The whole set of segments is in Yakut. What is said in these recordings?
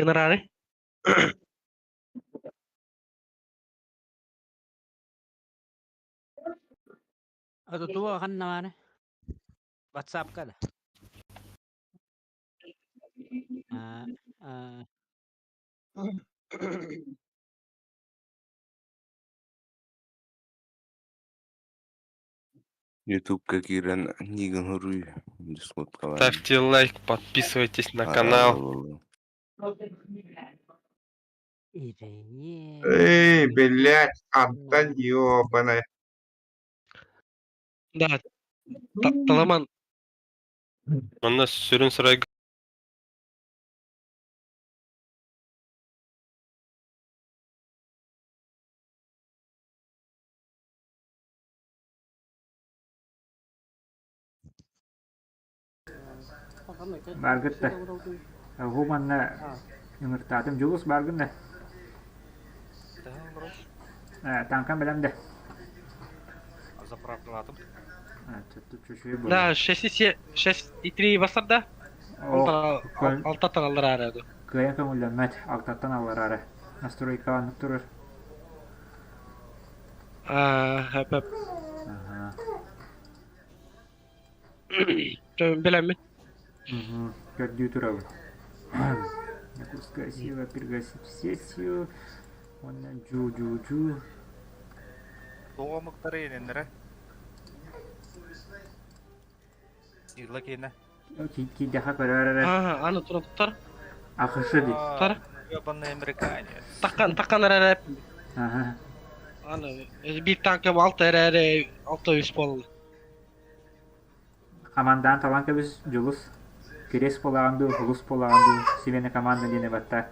Ынырары. Отутуо ханна баары? Ватсапка да? А, а, Ютубка киирэн миигин суруй, Дискордка Ставьте лайк, подписывайтесь на канал. Ирэйиэ. Эй, блядь, Антон ёбаная. Да, Таламан. Манна сүрүн сарайга Бааргыт да. Оһу манна ыҥыртаатым. Дьулус бааргын да? Таҥкам бэлэм да? Заправкалаатым. Да, 6,3 басарда. Алтаттан аллараа ду. Кыайан көҥүллэммэт, алтаттан аллараа. Настройка оннук турар. Хөп хөп. Билэммин. Көрдүү турабын. Якутская сила пригласить в сессию. Уонна жу-жу-жу. Тоҕо омуктары иэнэннэрэ? Сила киэнэ. Киирдэхэ көрөөр эрэ. Аны тура туттар. АХШ дии. Тар. Ебаный американец. Таккан таккан эрэ Аха. Аны биир танка алта эрэ алта үс буолла. Хамандаан талан кэбис Дьулус. Кириэс буолаҕын дуу, Улус буолаҕын дуу, смена команда диэни батта.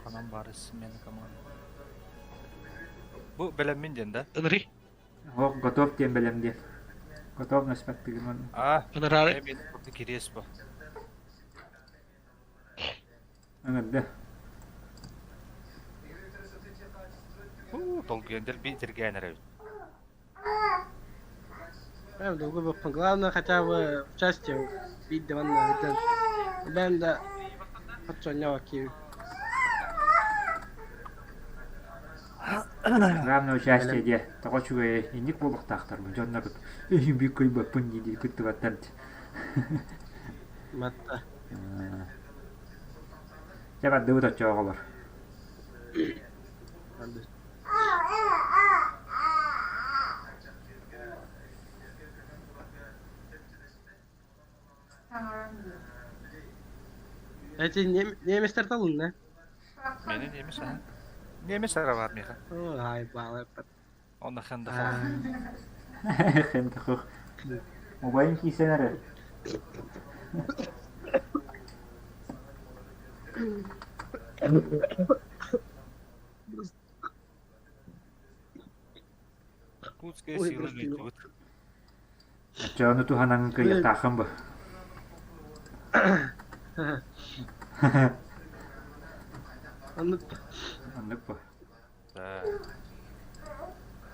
Ханан баар смена команда. Бу бэлэммин диэн да? Ынырый. Ох, готов диэн бэлэм диэн. Готовность баттыгын. А, Ынырары. мен кириэс бу. Ыҥырды. Долгуйан дэлби тиргээн эрэбит. Прям долгуй боппун. Главное хотя бы участие биирдэ манна ыытан. Бэйэм да оччонньоҕо киирим. Главное участие диэ. Тоҕо үчүгэйэй, инник буолуохтаахтар бу дьоннорбут. Эһим бик кыйбаппын дии-дии кыттыбаттар дии. Матта. Дьэ бардыбыт оччоҕо оҕолор. Эти немецтер талынна. Мени немец аха. Немец ара бар миха. Ай баалар. Онна ханда Хендахох. Убайым киирсэн эрэр. Якутская сила ыйтыбыт. Оччоону туһанан кыйыктааххын бу. Оннук. Оннук бу. Да.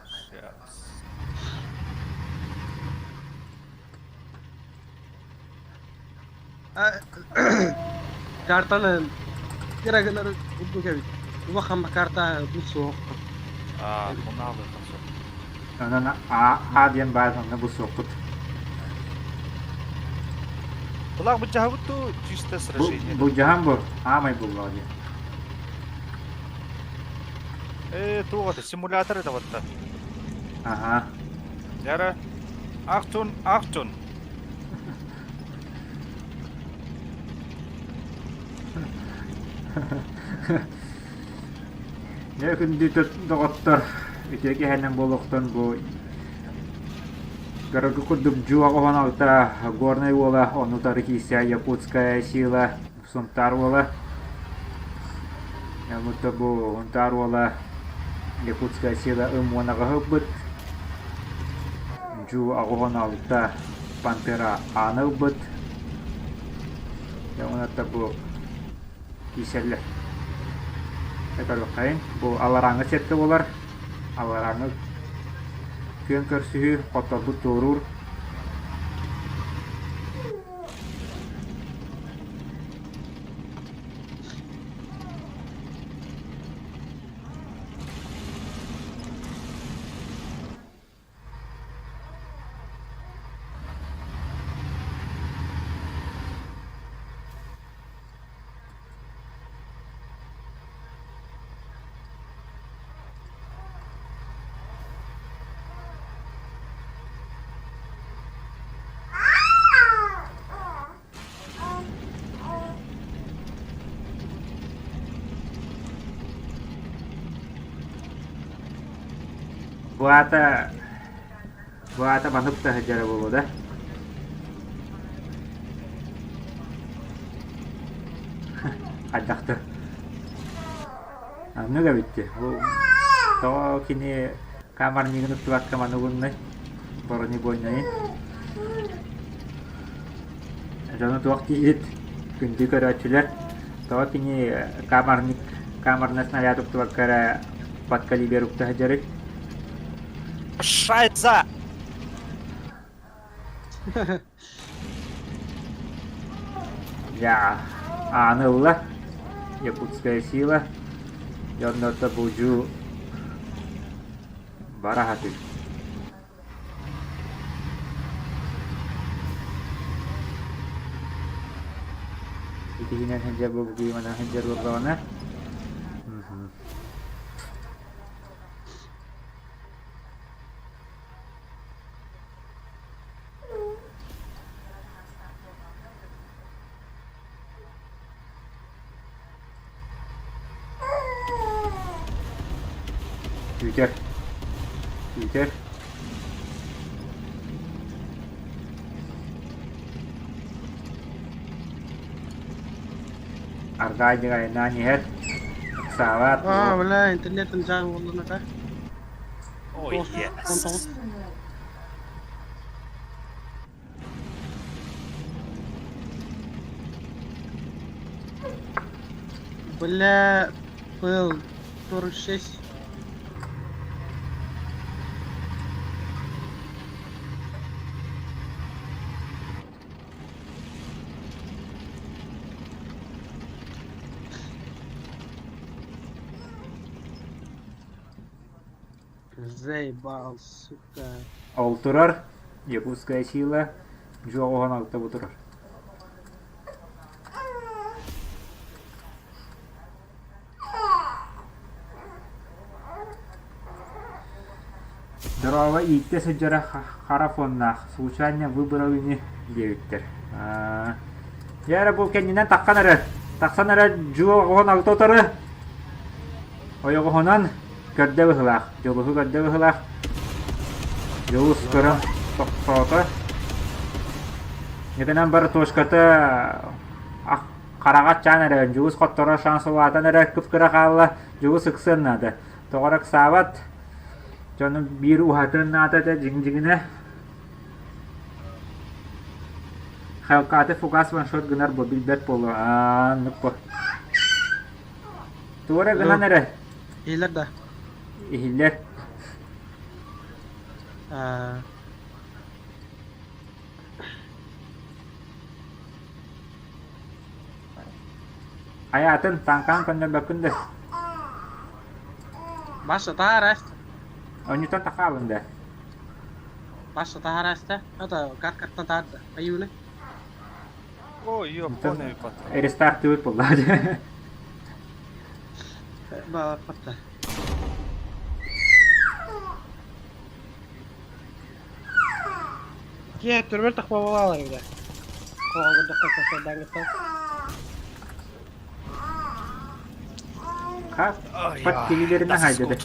Сейчас. Картаны кыра гынар курдук эбит. Улахан карта бу суох. Аа, онно аалыахха сөп. Онон А, А диэн баар онно бу суохпут. Былаах былдьаһабыт дуу, чисто сражение? Былдьаһан бу, аамай буллаҕа диэн. Э, туох это, симулятор это вот так. Ага. Яра, Achtung, Achtung! Дьэ күндү доҕоттор, үтүө киһинэн буолуохтун бу Городку курдук дьуо оһон алта Горнай уола, ону утары киирсэ Якутская сила Сунтаар уола. Онута бу Сунтаар уола Якутская сила ым уон аҕыһы ылбыт. Дьуу аҕыһын алта Пантера ааны ылбыт. Дьэ онута бу киирсэллэр. Көрүөххэйин. Бу аларааҥҥы сетка буолар. Аларааҥҥы күөн көрсүһүү, хотторбут туоруур. Бу аата, бу аата маннык да сылдьара буолуо да? Хайдахтар? Оннук эбит дии. Бу тоҕо кини камернигын уттубакка манныгынный? Бронебойнайын. Дьону туох диигит? Күндү көрөөччүлэр, тоҕо кини камерник, камерный снаряд уктубакка эрэ подкалибер укта сылдьарый? Шайза! Я ааны ылла. Якутская сила. Дьоннорто будьу бара сатыыр. Итиһинэн сылдьар буолбутуйуманан сылдьар буоллаҕына Күүтэр. Күүтэр. Арҕаа дьыгайнаан иһэр. Ыксаабат. А, бля, интернет жаң болдун ата. Ой, yes. Бля, пыл 46. Заебал, сука. Ол турар, Якутская сила, дьуох уһун алта бу турар. Дорообо ииттэ сылдьара хара фоннаах, случайно выбрал ини диэбиттэр. Дьэ эрэ бу кэннинэн таххан эрэ, тахсан эрэ дьуо оҕон алта утары ойоҕоһунан көрдө быһыылаах, дьулуһу көрдө быһыылаах. Дьулус көрөн тохтоото. Итинэн бар точката хараҕа аччаан эрэ, Дьулус хотторо шанс улаатан эрэ кып-кыра хаалла, Дьулус ыксыан наада. Тоҕо эрэ ыксаабат, дьону биир уһатыан наада этэ дьиҥ-дьиҥинэ. Хелкаты фугас ваншот гынар бу билбэт буолуо ааннык бу. Тугу эрэ гынан эрэ. Иһиллэр да? Иһиллэр. Аа. Хайаатын, таҥкаан көннөрбөккүн да. Баша таһаар Онньутан тахаабын да. Баша таһаар Это карткаттан таһаарда. Айыыны. Ой, ёпоный патрон. Рестартыбыт буолла. Бааппатта. Киһи түрмөр тахпабалаалар эбит. Хоҕогурдахха сардаангыттан. Ха, пат килилерine хайдады.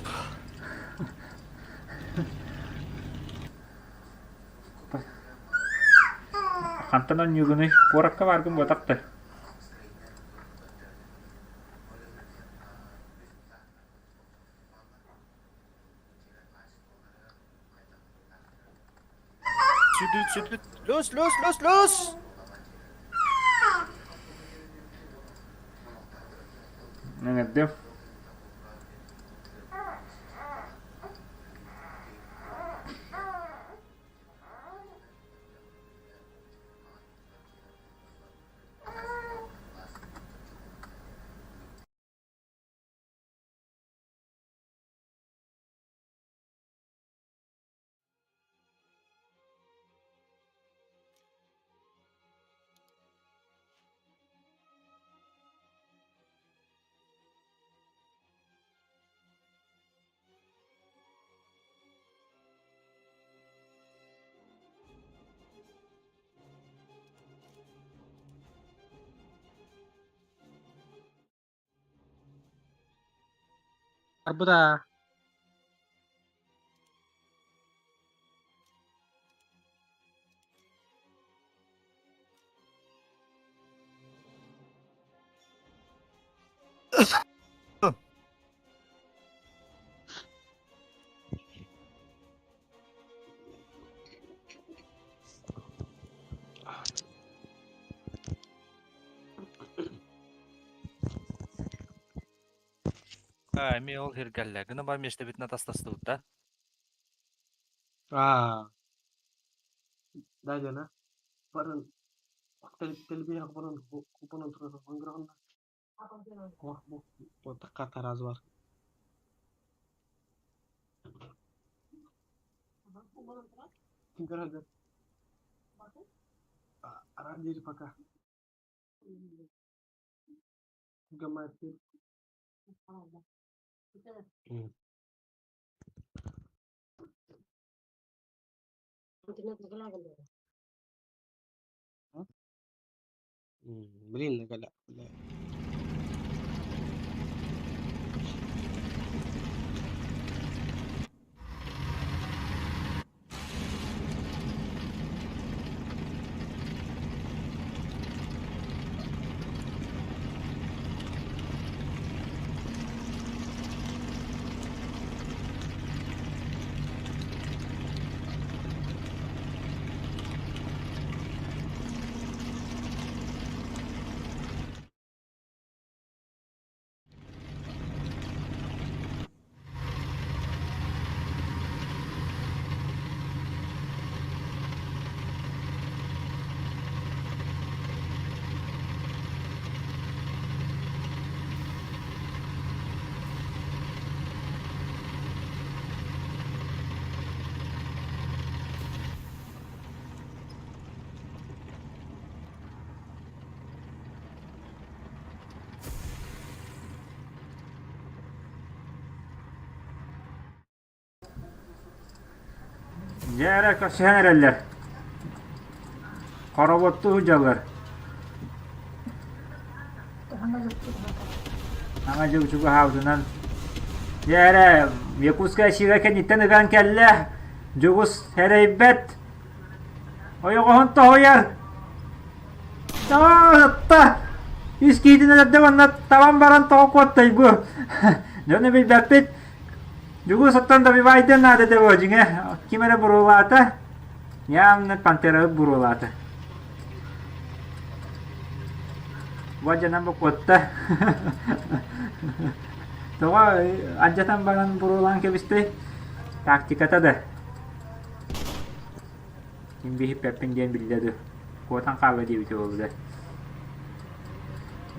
Хантан онньугунуй? Куоракка бааргын буотах да. Сүдүт, сүдүт. Лөс, лөс, лөс, лөс! Ыҥырдым. Барбыта. Аа, эмиэ ол сиргэллэ. Гына бар миэстэбитин атастастыбыт да. Аа. Да, дьоно. Баран телебиһэр купонун турар оҥгырҕанна. Ох, бу такка тараас бар. Ким көрөдө? Аран дири пока. Гамати. Блин, галя. Дьэ эрэ көрсүһэн эрэллэр. Хороводтуу сылдьаллар. Аҥа дьыл чугаһаабытынан. Дьэ эрэ Якутская сила кэнниттэн ыган кэллэ. Дьугус эрэйбэт. Ойоҕоһун тоһуйар. Таҕа Үс киһитин өлөрдө уонна табан баран тоҕо куоттай бу. Дьону билбэппит. Дьугус оттон добивайдыан наада этэ буо дьиҥэ ким эрэ буруолаата. Явно пантерабыт буруолаата. Бу алдьанан бу куотта. Тоҕо алдьатан баран буруолаан кэбистэй? Тактиката да. Мин биһиппэппин диэн биллэ дуу. Куотан хаалла диэбитэ буолла.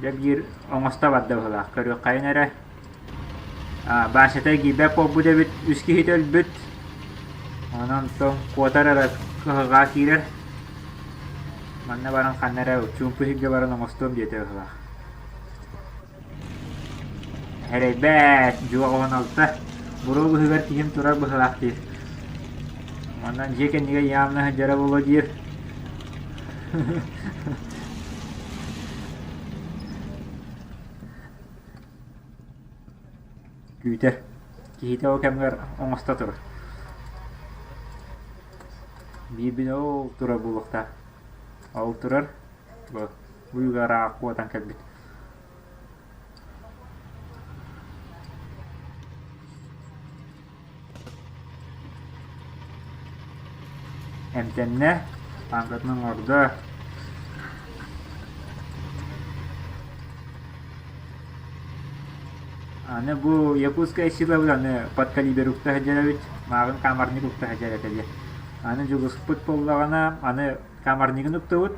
Дьэ биир оҥосто барда быһыылаах. Көрүөххэйин эрэ. Аа, Башата киирбэт буолбут эбит, үс киһитэ өлбүт. Онон онтон куотар эрэ кыһалҕа киирэр. Манна баран ханна эрэ чуумпу сиргэ баран оҥостуом диэтэ быһыылаах. Эрэйбэт, дьуоҕа 16. Буруо быһыгар киһим турар быһыылаах диир. Манна дьиэ кэннигэр явно сылдьара буолуо диир. Күүтэр. Киһитэ ол кэмҥэр оҥосто турар. Биирбин ол турар буолуохтаах. Ол турар. Бу бу куотан кэлбит. Эмтэннэ, паанкатын оҥордо. Аны бу Якутская силабыт аны подкалибер укта сылдьар эбит, мааҕын камарник укта сылдьар этэ диye. Аны дьулуспут буоллаҕына, аны камарнигын уктубут,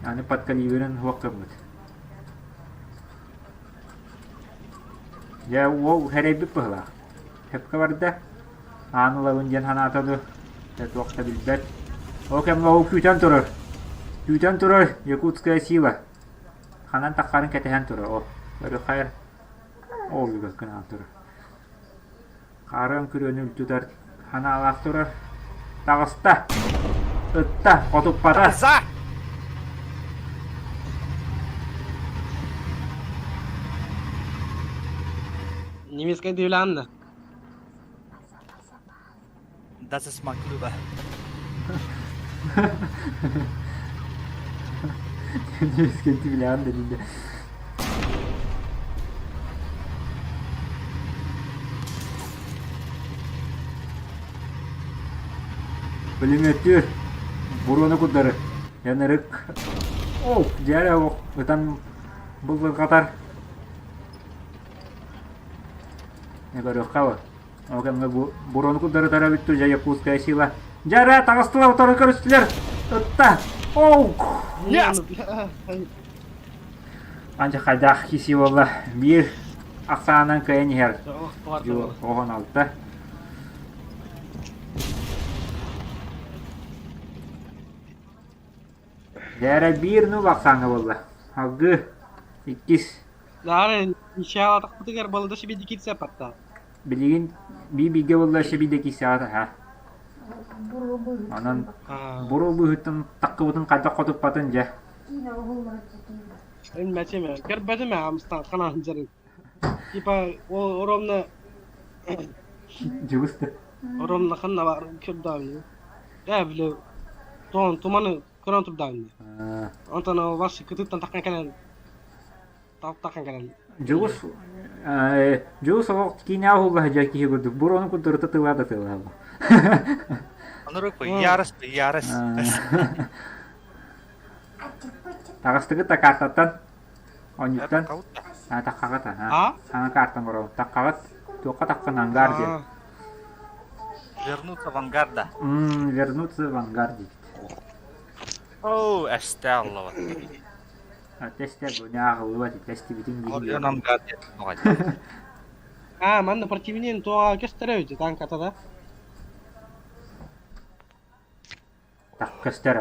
аны подкалиберын суох гыммыт. Дьэ уол сэрэйбит быһыылаах. Сөпкө барда. Аан ылабын диэн санаата дуо? Дьэ туох да билбэт. Ол кэмҥэ ол күүтэн турар. Күүтэн турар Якутская сила. Ханан таххарын кэтэһэн турар. Ол өрүхайар. Ол үгэс гынан турар. Хаарыан күрүөнү үлтүтэр санаалаах турар. Таҕыста. Ытта, хотуппата. За! Немецкая дивлянна. Das ist mein Klüber. Немецкая дивлянна дейді. Пулеметтүүр. Буруону курдары. Янырык. О, дьэ ытан буллурҕатар. Көрүөххэ бу. Ол кэмҥэ бу буруону курдары эбит дьэ Якутская сила. Дьэ эрэ таҕыстылар утары көрүстүлэр. Ытта. Оу! Анча хайдах киси буолла. Биир ахсаанан кыайан иһэр. 16. Дээрэ биир нул ахсааҥҥа буолла. Алгыы. Иккис. Наары ничьялатахпытыгар балыда сибиди кирсе аппатта. Билигин бии-бииргэ буолла сибиде киирсэҕит аһа. Онон буруо быыһыттан таккыбытын хайдах хотуппатын дьэ. Өлмөтүм, көрбөтүм амстан ханаан дьарын. Типа ол ровно Дьыбыс да. ровно ханна бар көрдөҕүм. Ээ били тоон туманы көрөн турдаҕым. Онтон ол бас кытыттан таххан кэлэн таххан кэлэн. Дьулус Дьулус олох киинэҕэ уһулла сылдьар киһи курдук буруону курдурута тыла да тыла. Анырык ярос ярос. Таҕыстыгыт да картаттан Онньуттан таххаҕыт аһа. Саҥа картан оҥоробут. Таххаҕыт туохха таххан ангар диэн. Вернуться в ангар да. Вернуться в ангар диэбит. Оу, эстэ аллабат. Тэстэ бу нааҕыллыбат тэстибитин диэн. ангар диэн. А, манна противнин туоҕа көстөрө үтү танката да. Так көстөр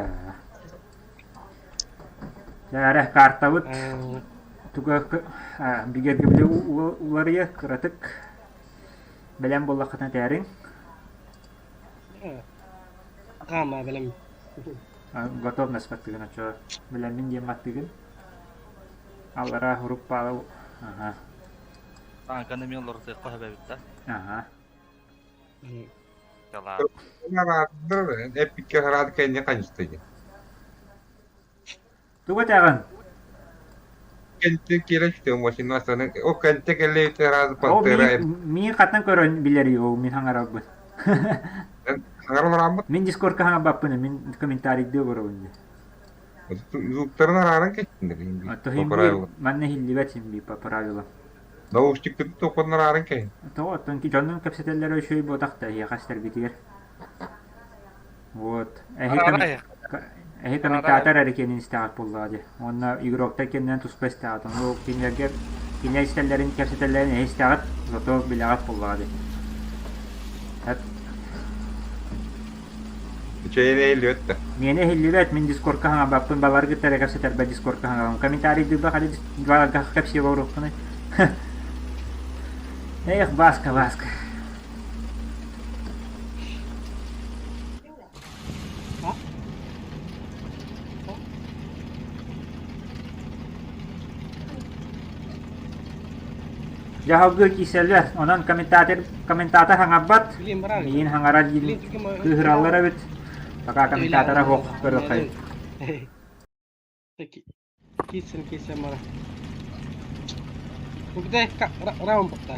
Дьэ картабыт туга бигэргибили уларыйа кыратык бэлэм буоллаххытына этээриҥ. Хаама бэлэм. Готовность баттыгын оччо бэлэммин диэн баттыгын. Аллараа уруппаала аха. Танканы мен олорутуохха сөбөбүт да. Аха. Эппиккэ хараат кэннэ ханьыстыйа. Тугу этэҕин? Кэнтэ киирэн сүтүм машина о кэнтэ кэллэйте раз Ол пантера миин хатан көрөн билэри ол мин хаҥарарбын. хаҥаран арааммыт Мин дискордка хаҥарбаппын мин комментарийдыы олоробун дии. звуктарын арааран кэттиннэр То по правилам. манна иһиллибэт син би по правилам. Наушниктары тоххоннор арааран кэһин. Тоҕо оттон дьоннун кэпсэтэллэрэ үчүгэй буотах да эһиэхэ истэргитигэр. Вот. Эһи комментатор эрэ киэнин истэҕит буоллаҕа дии. Уонна игроктар киэнинэн туспа истэҕит. Ону кинилэргэ кинилэр истэллэрин кэпсэтэллэрин эһи истэҕит, зато билэҕит буоллаҕа дии. Үчүгэйин иһиллибэт да. Миэнэ иһиллибэт, мин дискордка хаҥарбаппын, баларгыт эрэ кэпсэтэрбэр дискордка хаҥарабын. Комментарийдыырбар хали баларга кэпсиэ олоруохпунуй. Эх, Баска, Баска. Дьаһалгы киисэллэр, онон комментатор комментатор хаҥарбат, миин хаҥарар диин кыыһыраллар эбит. Пока комментатора суох көрүөххэй. Киирсэн киирсэн бара. Где раунд бутта?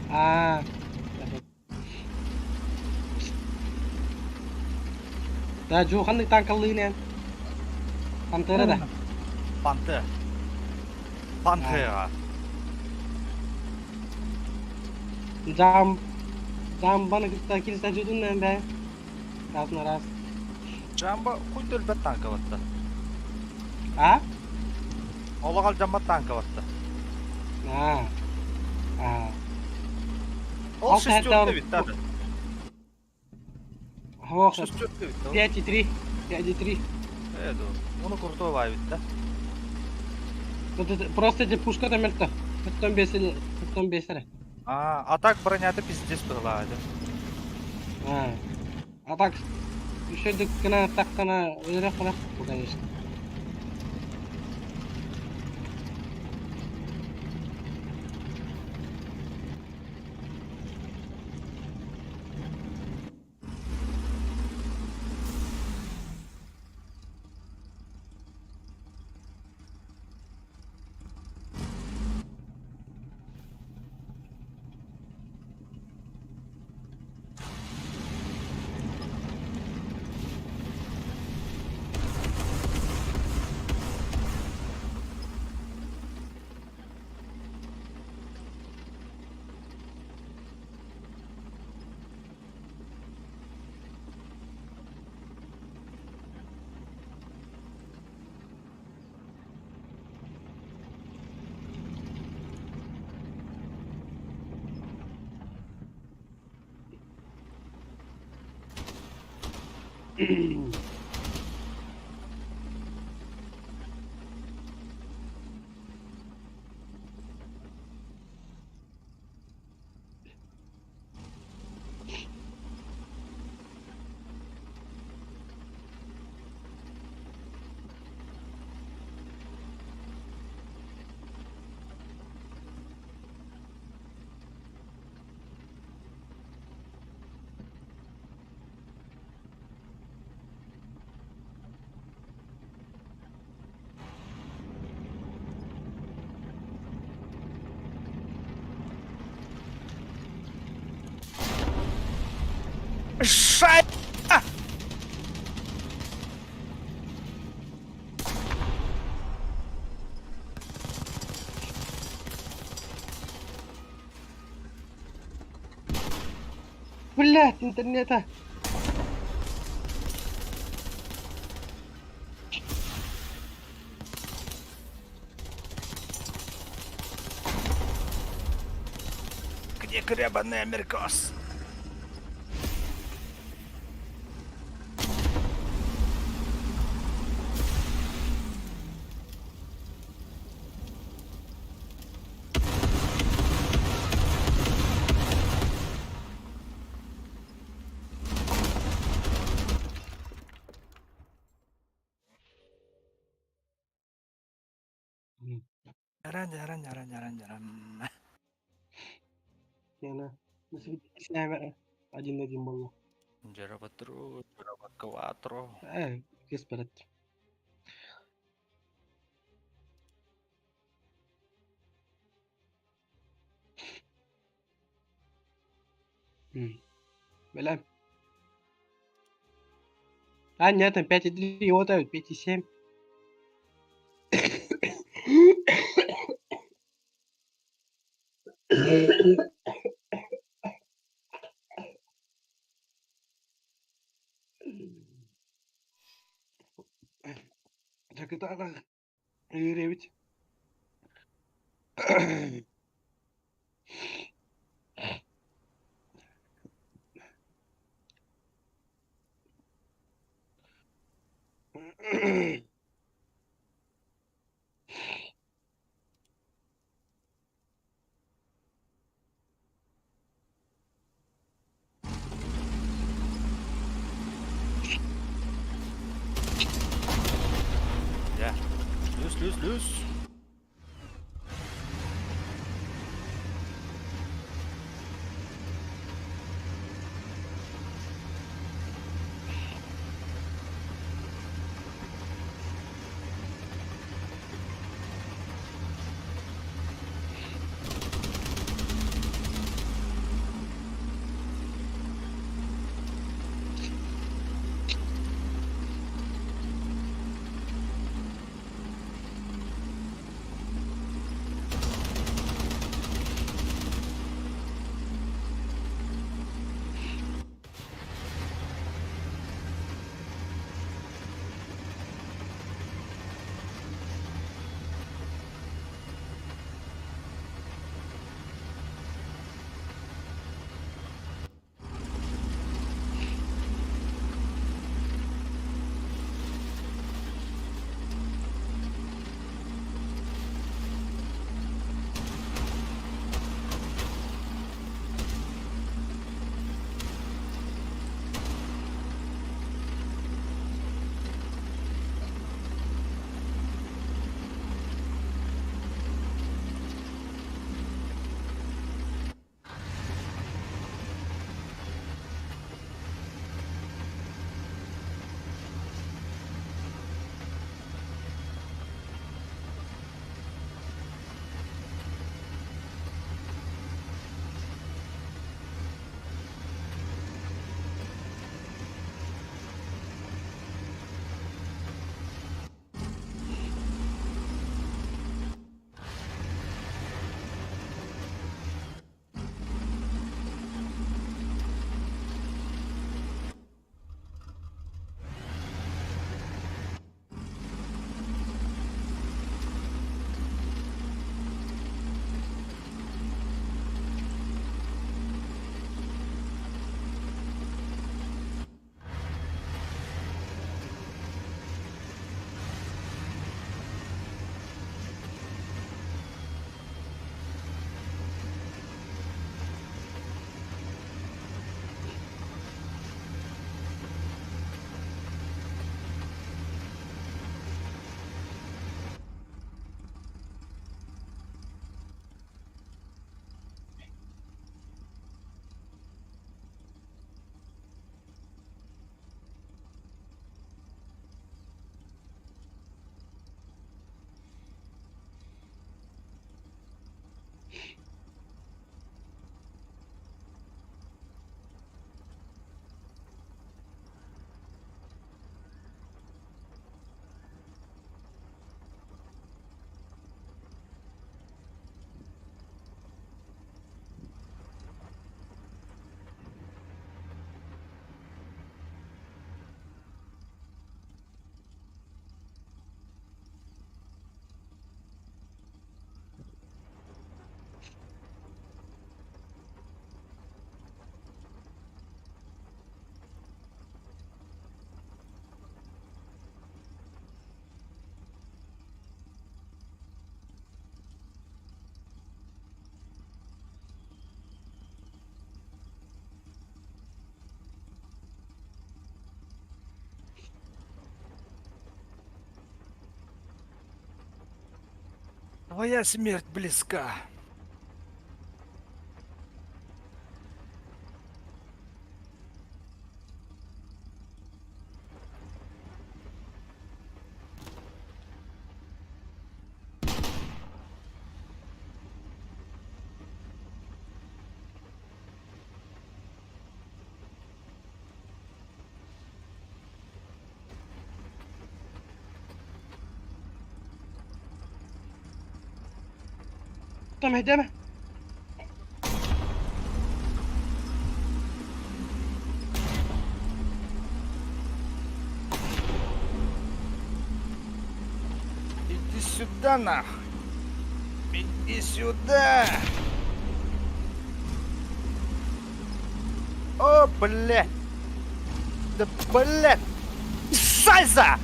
Аа. Да, жуу ханнык танкаллыын эн? Пантера да? Пантера. Пантера. Жам Жамбаны кытта кирсэ жудун бэ. Раз на раз. Жамба хуй өлбөт танка батта. А? Олох алдьаммат танка батта. А. А. Ол шестерка бит да. Ох, Шестерка бит. 5,3. 5,3. Э, да. Оны крутой бит да. Просто эти пушка там мөлтө. 95 95 эрэ. А, а так бронята пиздец была. А. А так еще гына так гына өлөрөх гына конечно. Шай! Блять, интернета. Где гребаный америкос? Один-один было. Джероба тру, Джероба кватро. Кеспэрэт. Бля. А, нет, там 5,3, его давит 5,7. Так это Юрьевич. Я. Лүс, лүс, лүс. Твоя смерть близка. Deme deme. Иди сюда, нахуй. Иди сюда. О, блядь. Да, блядь. Шайза!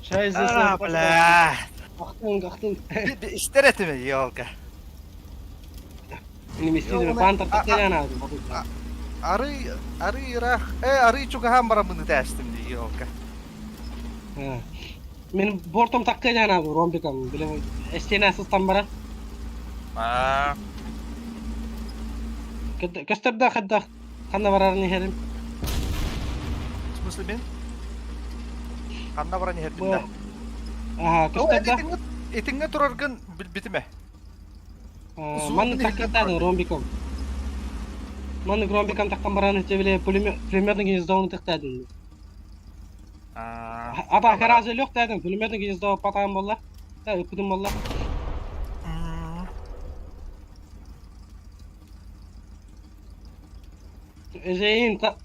Scheiße. А, бля. Achtung, Achtung. Истер этими, елка. Инвестиция пантер тахтыган Ары, ары ирах, ары чугахан барамын тәстим ди, елка. Мен бортом тахтыган ады ромбикам. Биле стена сыстан бара. А. Көстөрдө хадда ханна барарын херим. В смысле мен? Ханна баран хердим да. Аха, көстөрдө. Этиңге тураргын билбитиме. Манны тахтыган ромбикам. Манны ромбикам тахтан баран биле пулеметный гнездоны тахтадым. Ата гаражы лёг дедим, пулеметный гнездо патаган болла. Та өпүдүм болла. Эжейин та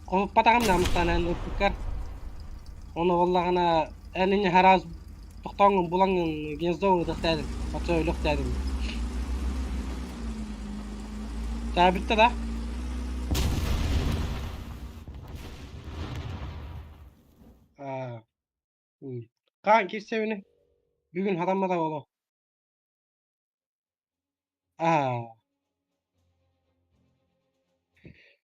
патагам намыстанан өпүккер. Оны боллагана әлине хараз токтоңун булаңын гнездоны тахтадым. Патса лёг дедим. Та битте да. Kaan кирсебини бүгүн хатаммата боло. Аа.